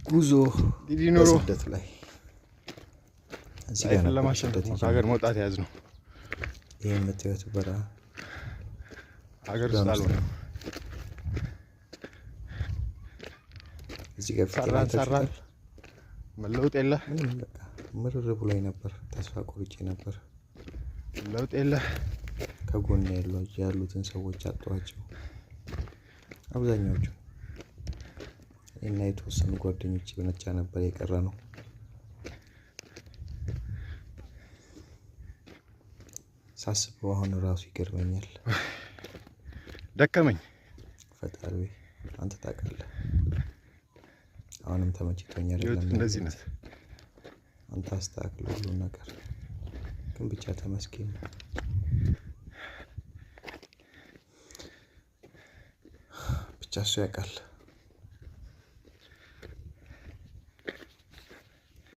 ጉዞ ዲዲ ኑሮ በስደት ላይ እዚህ ጋር life ን ነበር ለማሸነፍ ስደት ነው ከሀገር የጀመርኩት። መውጣት የያዝ ነው። ይህ የምታዩት በረሃ ሀገር ውስጥ ሱዳን ውስጥ አልሆነ ነው። እዚህ ጋር ፊቴን ሰራን ሰራን አይታችሁታል። መለውጥ የለ ምንም በቃ ምርር ብሎኝ ነበር። ተስፋ ቆርጬ ነበር። ለውጥ የለ። ከጎን ያሉትን ሰዎች አጣኋቸው አብዛኛዎቹ። እና የተወሰኑ ጓደኞች ብቻ ነበር የቀረ ነው። ሳስበው አሁን ራሱ ይገርመኛል። ደከመኝ። ፈጣሪ ሆይ አንተ ታውቃለህ። አሁንም ተመችቶኛል ህይወት አይደለም እንደዚህ ያለሁት። ናት። አንተ አስተካክል ሁሉን ነገር፣ ግን ብቻ ተመስገን ነው። ብቻ እሱ ያውቃል።